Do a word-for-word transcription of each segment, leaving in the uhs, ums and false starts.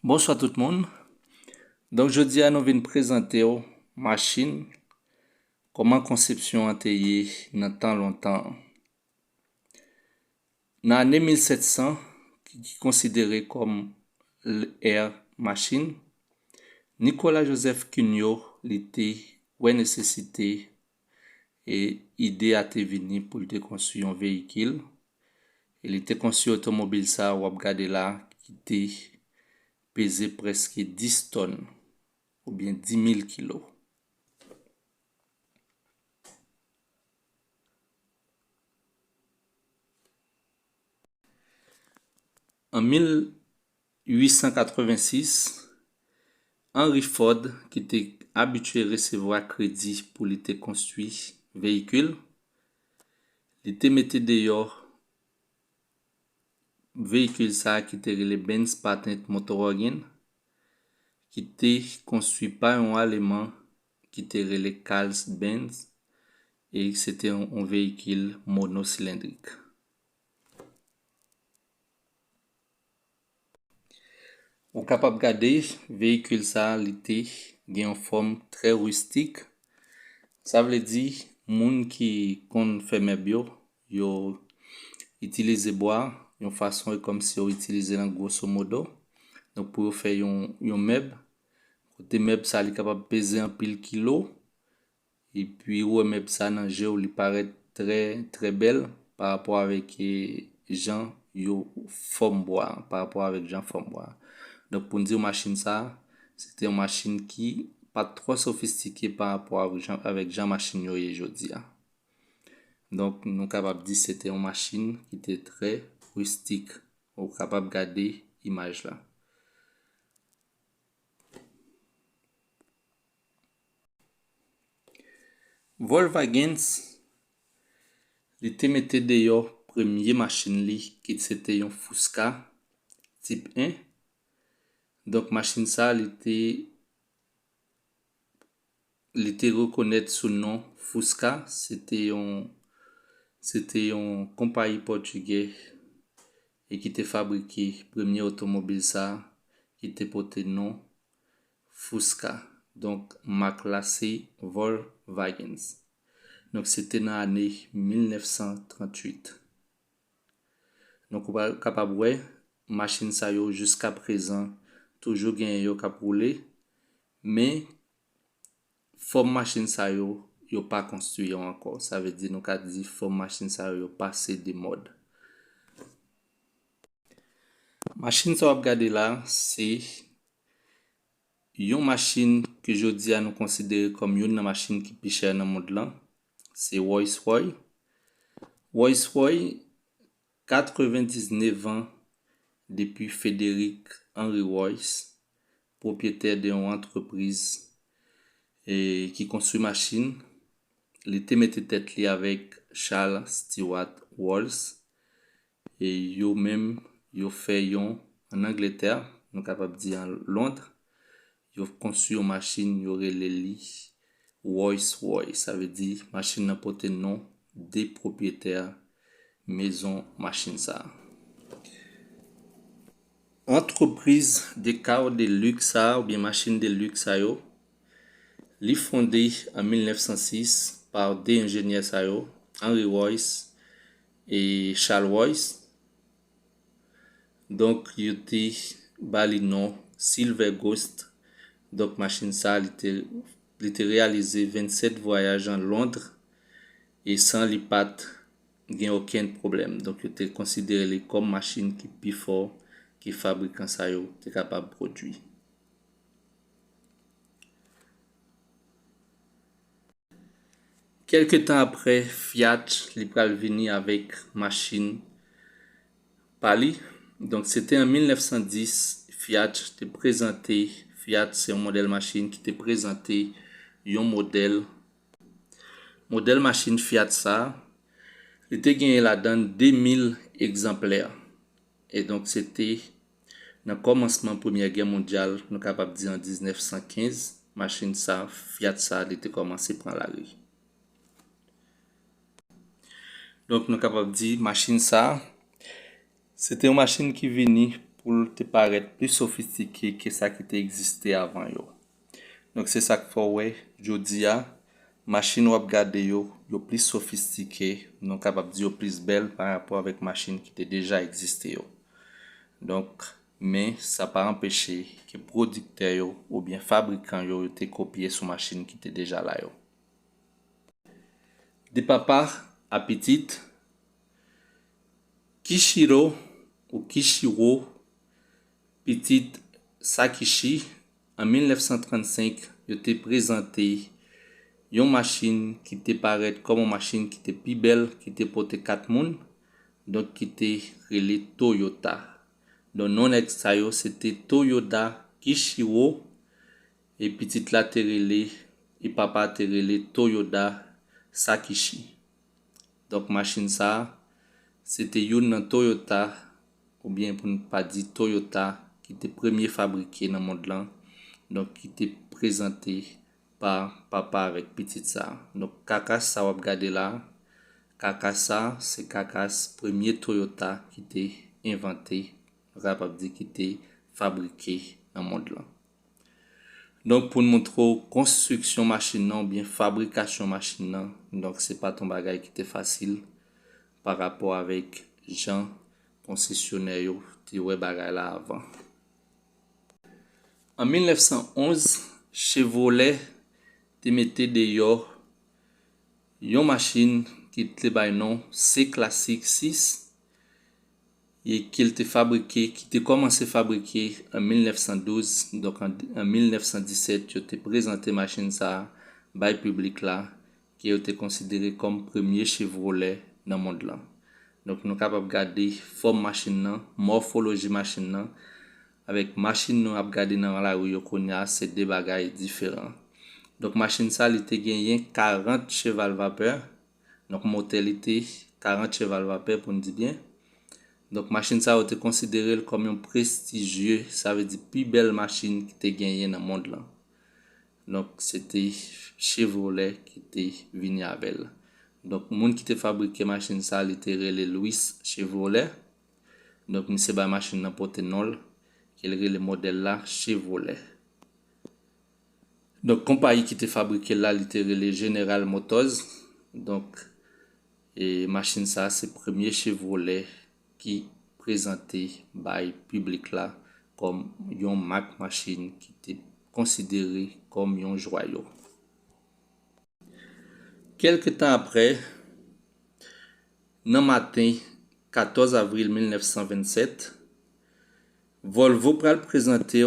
Bonswa tout moun. Donk, jodi a, nou vin prezante w machin, kòman konsepsyon an te ye nan tan lontan an. Nan ane mil sèt san, ki, ki konsidere kòm l-, ère machine, Nicolas Joseph Cugnot, li te wè nesesite e ide a te vini pou l te konstwi yon veyikil. E li te konstwi otomobil sa a w ap gade la, ki te peze prèske dis tòn, oubyen dis mil kilo. An mil uit san katrevensis, Henry Ford, ki te abitye resevwa kredi pou li te konstwi veyikil, li te mete deyò veyikil sa a ki te rele Benz Patent Motorwagen, ki te konstwi pa yon Aleman ki te rele Carl Benz, e se te yon, yon veyikil monosilendrik. Ou kapab gade veyikil sa a, li te gen yon fòm trè ristik. Sa vle di, moun ki konn fè mèb yo, yo itilize bwa yon fason e kòmsi yo itilize l an gwoso modo. Donk, pou yo fè yon, yon mèb, kote mèb sa li kapab peze anpil kilo, epi ou wè mèb sa nan je w, li parèt trè, trè bèl pa rapò avèk, e, jan yo fòm bwa, pa rapò avèk jan fòm bwa. Donk, pou n di w machin sa, se te yon machin ki pa t twò sofistike pa rapò avèk jan, avèk jan machin yo ye jodi a. Donk, nou kapab di se te yon machin ki te trè ristik. Ou kapab gade imaj la. Volkswagen, li te mete deyò premye machin li, ki se te yon Fusca tip en. Donk, machin sa, li te, li te rekonèt sou non Fusca. Se te yon, se te yon konpayi pòtigè e ki te fabrike premye otomobil sa, ki te pote non Fusca. Donk, mak la se Volkswagen. Donk, se te nan ane mil nèf san tranntuit. Donk, ou pa, kapab wè, machin sa yo jiska prezan toujou genyen yo k ap woule, men fòm machin sa yo, yo pa konstwi yo ankò. Sa vle di, nou ka di fòm machin sa yo, yo pase de mòd. Machin sa w ap gade la, se yon machin ke jodi a nou konsidere kòm youn nan machin ki pi chè nan mond lan. Se Rolls Royce. Rolls Royce, katrevendiznèf an depi Frederick Henry Rolls, pwopyetè de yon antrepriz, e, ki konstwi machin. Li te mete tèt li avèk Charles Stewart Rolls. E yo menm, yo fè yon ann Angletè, nou kapab di an Lond. Yo konstwi yon machin, yo rele li Rolls Royce. Sa vle di, machin nan pote non de pwopyetè mezon machin sa a. Antrepriz de kaw de luxe sa a, oubyen machin de luxe sa yo, li fonde an mil nèf san sis pa de enjenyè sa yo, Henry Royce e Charles Royce. Donk, yo te ba li non Silver Ghost. Donk, machin sa, li te, li te reyalize vennsèt vwayaj an Lond e san li pa t gen okenn pwoblèm. Donk, yo te konsidere li kòm machin ki pi fò ke fabrikan sa yo te kapab pwodui. Kèlke tan apre, Fiat, li pral vini avèk machin pa li. Donk, se te an mil nèf san dis, Fiat te prezante, Fiat se yon modèl machin ki te prezante yon modèl, modèl machin Fiat sa, li te genyen ladan de mil egzanplè. E donk, se te nan kòmansman Premyè Gè mondyal, nou kapab di an diznèf san kenz, machin sa, Fiat sa, li te kòmanse pran lari. Donk, nou kapab di machin sa, se te yon machin ki vini pou l te parèt pli sofistike ke sa ki te egziste avan yo. Donk, se sa k fè w wè, jodi a, machin w ap gade yo, yo pli sofistike, nou kapab di yo plis bèl pa rapò avèk machin ki te deja egziste yo. Donk, men sa pa anpeche ke pwodiktè yo oubyen fabrikan yo, yo te kopye sou machin ki te deja la yo. De papa a pitit, Kichiro ou Kichiro, pitit Sakichi, an mil nèf san trannsenk, yo te prezante yon machin ki te parèt kòm yon machin ki te pi bèl, ki te pote kat moun, donk ki te rele Toyota. Donk, non nèg sa yo, se te Toyoda Kichiro, e pitit la te rele, e papa te rele Toyoda Sakichi. Donk, machin sa a, se te youn nan Toyota, oubyen pou n pa di Toyota, ki te premye fabrike nan mond lan, donk ki te prezante pa papa avèk pitit sa a. Donk, kakas sa w ap gade la, kakas sa, se kakas premye Toyota ki te envante, nou kapab di ki te fabrike nan mond lan. Donk, pou n montre w konstriksyon machin nan oubyen fabrikasyon machin nan, donk, se pa t yon bagay ki te fasil pa rapò avèk jan konsesyonè yo te wè bagay la avan. An mil nèf san onz, Chevrolet te mete deyò yon machin ki te bay non C Classic sis, e ke l te fabrike, ki te kòmanse fabrike an mil nèf san douz. Donk, an, an mil nèf san disèt, yo te prezante machin sa a bay piblik la, ke yo te konsidere kòm premye Chevrolet nan mond lan. Donk, nou kapab gade fòm machin nan, mòfoloji machin nan, avèk machin nou ap gade nan lari yo kounye a, se de bagay diferan. Donk, machin sa, li te genyen karant cheval vapè. Donk, motè li te karant cheval vapè, pou n di byen. Donk, machin sa yo te konsidere l kòm yon prestijye, sa vle di pi bèl machin ki te genyen nan mond lan. Donk, se te Chevrolet ki te vini avè l. Donk, moun ki te fabrike machin sa, li te rele Louis Chevrolet. Donk, misye bay machin nan pote non l, ke l rele modèl la Chevrolet. Donk, konpayi ki te fabrike l la, li te rele General Motors. Donk, e machin sa, se premye Chevrolet ki prezante bay piblik la kòm yon mak machin ki te konsidere kòm yon jwayo. Kèlke tan apre, nan maten katòz avril mil nèf san vennsèt, Volvo pral prezante,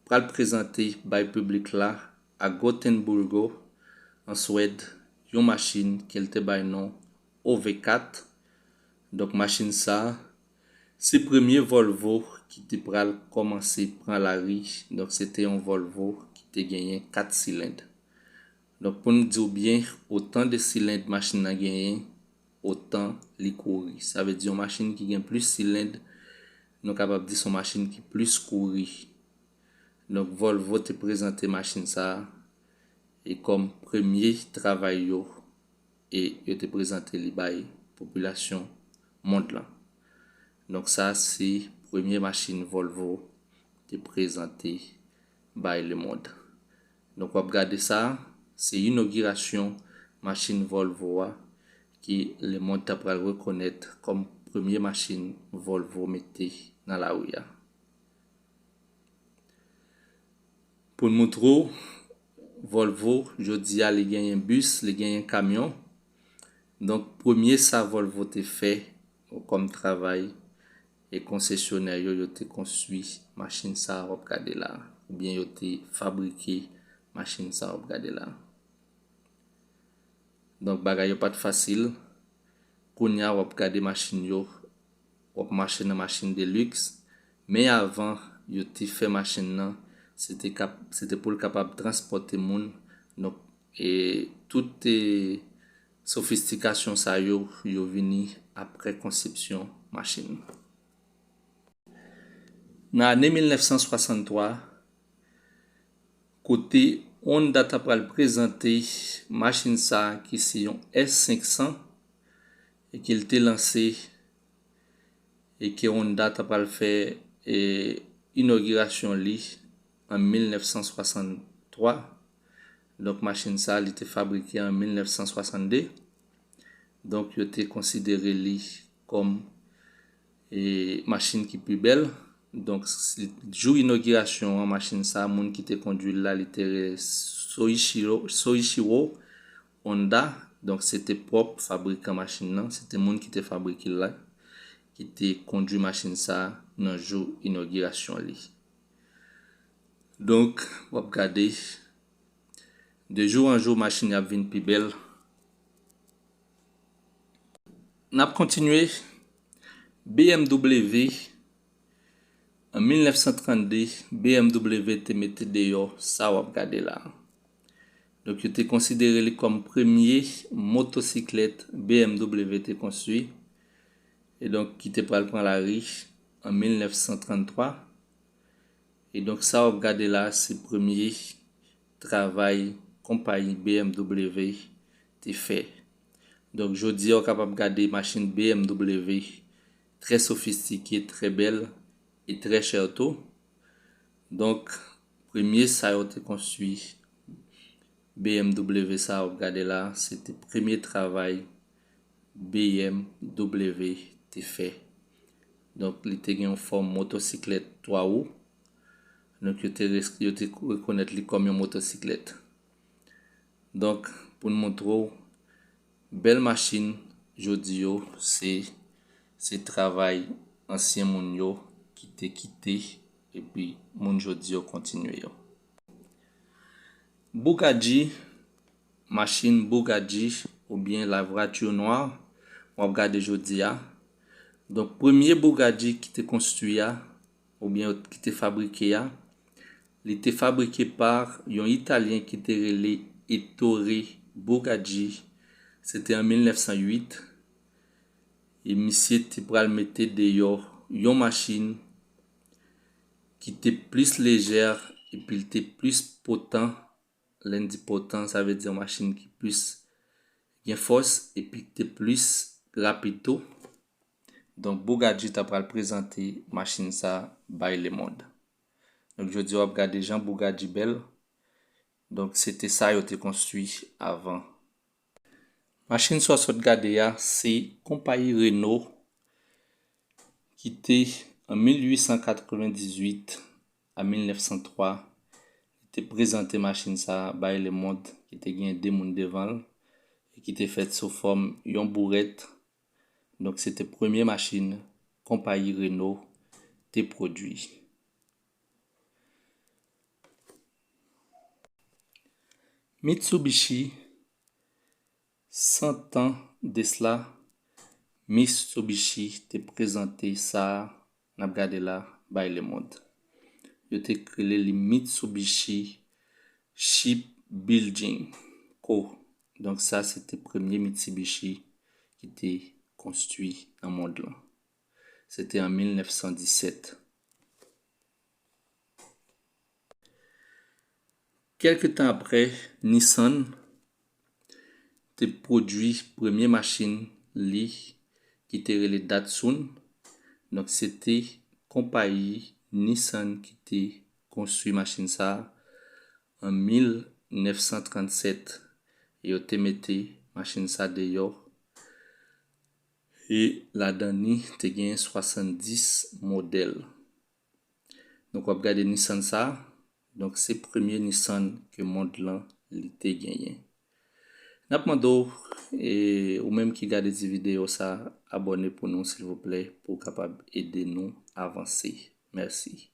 pral prezante bay piblik la a Gotemburgo, an Swèd, yon machin ke l te bay non O V kat. Donk, machin sa, se premye Volvo ki te pral kòmanse pran lari. Donk, se te yon Volvo ki te genyen kat silend. Donk, pou n di w byen, otan de silend machin nan genyen, otan li kouri. Sa vle di yon machin ki gen plis silend, nou kapab di se yon machin ki plis kouri. Donk, Volvo te prezante machin sa a e kòm premye travay yo, e yo te prezante li bay popilasyon mond lan. Donk, sa se premye machin Volvo te prezante bay lemonn. Donk, w ap gade sa, se inogirasyon machin Volvo a ki lemonn ta pral rekonèt kòm premye machin Volvo mete nan lari a. Pou n moutre w, Volvo, jodi a, li genyen bis, li genyen kamyon. Donk, premye sa Volvo te fè kòm travay, e konsesyonè yo, yo te konstwi machin sa w ap gade la, oubyen yo te fabrike machin sa w ap gade la. Donk, bagay yo pa t fasil. Kounye a, w ap gade machin yo, w ap mache nan machin de luks. Men avan yo te fè machin nan, se te kap-, se te pou l kapab transpòte moun. Donk, e tout, e, sofistikasyon sa yo, yo vini apre konsepsyon machin nan. Nan ane mil nèf san swasanntwa, kote Honda ta pral prezante machin sa a ki se yon S senk san, e ke l te lanse, e ke Honda ta pral fè, e, inogirasyon li an mil nèf san swasanntwa. Donk, machin sa, li te fabrike an mil nèf san swasanndde. Donk, yo te konsidere li kòm, e, machin ki pi bèl. Donk, s-, jou inogirasyon an, machin sa, moun ki te kondui l la, li te rele Soichiro, Soichiro Honda. Donk, se te pwòp fabrikan machin nan, se te moun ki te fabrike l la, ki te kondui machin sa nan jou inogirasyon li. Donk, w ap gade, de jou an jou, machin yo ap vin pi bèl. N ap kontinye. B M W, an mil nèf san trannde, B M W te mete deyò sa w ap gade la. Donk, yo te konsidere li kòm premye motosiklèt B M W te konstwi, e donk, ki te pral pran lari an mil nèf san tranntwa. E donk, sa w ap gade la, se premye travay konpayi B M W te fè. Donk, jodi a, w kapab gade machin B M W trè sofistike, trè bèl e trè chè tou. Donk, premye sa yo te konstwi, B M W sa w ap gade la, se te premye travay B M W te fè. Donk, li te gen yon fòm motosiklèt twa wou. Donk, yo te res-, yo te rekonèt li kòm yon motosiklèt. Donk, pou n montre w, bèl machin, jodi yo, se, se travay ansyen moun yo ki te kite, epi moun jodi yo kontinye yo. Bugatti, machin Bugatti, oubyen la voiture noire, w ap gade jodi a. Donk, premye Bugatti ki te konstwi a, oubyen ki te fabrike a, li te fabrike pa yon Italyen ki te rele Ettore Bugatti. Se te an mil nèf san uit. E misye te pral mete deyò yon machin ki te plis lejè, epi l te plis potan. Lè n di potan, sa vle di yon machin ki plis gen fòs, epi ki te plis rapid tou. Donk, Bugatti ta pral prezante machin sa bay lemonn. Donk, jodi a w ap gade jan Bugatti bèl. Donk, se te sa yo te konstwi avan. Machin sa w sot gade a, se konpayi Renault ki te, an mil uit san katrevendizuit a mil nèf san twa, li te prezante machin sa a bay lemonn, ki te gen de moun devan l, e ki te fèt sou fòm yon bourèt. Donk, se te premye machin konpayi Renault te pwodui. Mitsubishi, san tan de sla, Mitsubishi te prezante sa a n ap gade la bay lemonn. Yo te rele li Mitsubishi Shipbuilding Co. Donk, sa se te premye Mitsubishi ki te konstwi nan mond lan. Se te an mil nèf san disèt. Kèlke tan apre, Nissan te pwodui premye machin li ki te rele Datsun. Donk, se te konpayi Nissan ki te konstwi machin sa a an mil nèf san trannsèt. E yo te mete machin sa deyò. E ladan li, te gen swasanndis modèl. Donk, w ap gade Nissan sa. Donk, se premye Nissan ke mond lan li te genyen. N ap mande w, e, ou menm ki gade ti videyo sa, abòne pou nou, silvouplè, pou w kapab ede nou avanse. Mèsi.